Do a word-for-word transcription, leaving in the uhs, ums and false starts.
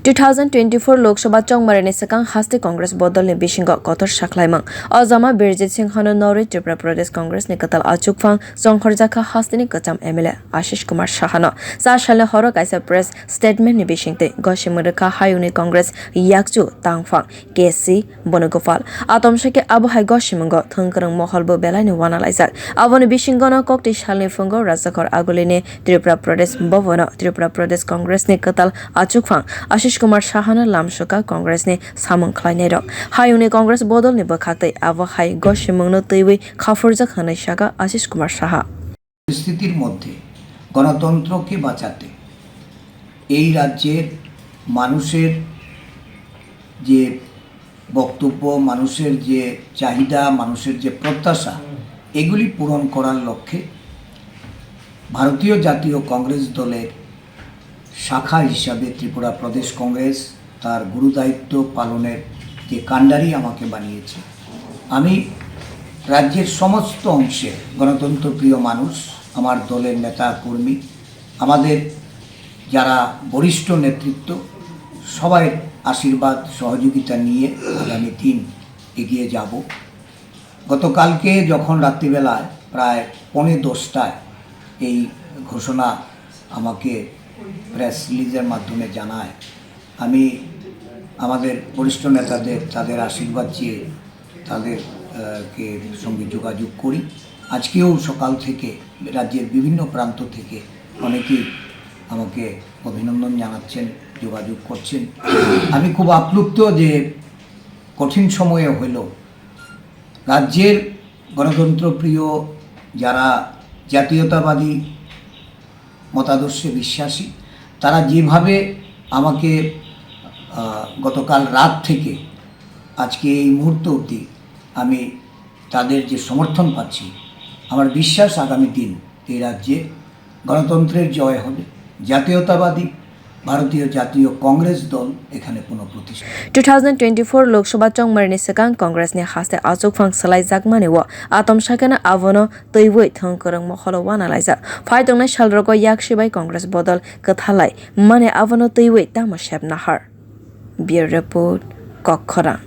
Two thousand twenty-four Lok Sabha chongmarini swkang haste Congress bodolni bisingo kotor sakhlaimang. O jama Birjit Singhano norwi Tripura Pradesh Congressni kwtal achukphang chonghorjakha hasteni kwcham M L A Ashish Kumar Sahano. Cha salni horo kaisa press statementni bisingtwi gosimung rwkha hayungni Congress yakchu tangphang K C Bonogopal. Atomsa khe abo hai gosimungo thwngkwrwng moholbo belaino uanalaijak. Aboni bisingono koktwi salni phungo Rajakhor Agulini Tripura Pradesh Bhavan-o Tripura Pradesh Congressni kwtal achukphang Ashish Kumar Sahano lamsukha Congressni samung khlainairok. Hayungni Congress bodolni bwkhaktwi abo hai gosimungno twiwi khaphurjak hwnwi sakha Ashish Kumar Saha. পরিস্থিতির মধ্যে গণতন্ত্রকে বাঁচাতে এই রাজ্যের মানুষের যে বক্তব্য, মানুষের যে চাহিদা, মানুষের যে প্রত্যাশা, এগুলি পূরণ করার লক্ষ্যে ভারতীয় জাতীয় কংগ্রেস দলের শাখা হিসাবে ত্রিপুরা প্রদেশ কংগ্রেস তার গুরুদায়িত্ব পালনের যে কাণ্ডারি আমাকে বানিয়েছে, আমি রাজ্যের সমস্ত অংশের গণতন্ত্রপ্রিয় মানুষ, আমার দলের নেতা কর্মী, আমাদের যারা বরিষ্ঠ নেতৃত্ব, সবাই আশীর্বাদ সহযোগিতা নিয়ে আগামী দিন এগিয়ে যাব। গতকালকে যখন রাত্রিবেলায় প্রায় পৌনে দশটায় এই ঘোষণা আমাকে প্রেস রিলিজের মাধ্যমে জানায়, আমি আমাদের বরিষ্ঠ নেতাদের তাদের আশীর্বাদ চেয়ে তাদের, আহ, কে সঙ্গে যোগাযোগ করি। আজকেও সকাল থেকে রাজ্যের বিভিন্ন প্রান্ত থেকে অনেকেই আমাকে অভিনন্দন জানাচ্ছেন, যোগাযোগ করছেন। আমি খুব আপ্লুত যে কঠিন সময়ে হলেও রাজ্যের গণতন্ত্রপ্রিয়, যারা জাতীয়তাবাদী মতাদর্শে বিশ্বাসী, তারা যেভাবে আমাকে, আহ, গতকাল রাত থেকে আজকে এই মুহূর্ত অবধি আমি তাদের যে সমর্থন পাচ্ছি, আমার বিশ্বাস আগামী দিন এই রাজ্যে গণতন্ত্রের জয় হবে, জাতীয়তাবাদী ভারতীয় জাতীয় কংগ্রেস দল এখানে পুনঃপ্রতিষ্ঠা। Two thousand twenty-four Lok Sabha chongmarini swkang Congressni haste achukphang swlaijakmani o atomsa kheno abono twiwi thwngkwrwng moholo uanalaijak. Phai tongnai salrogo yaksi bai Congress bodol kwthalai mani abono twiwi tamo sep nahar. Bureau Report, Kokkhorang.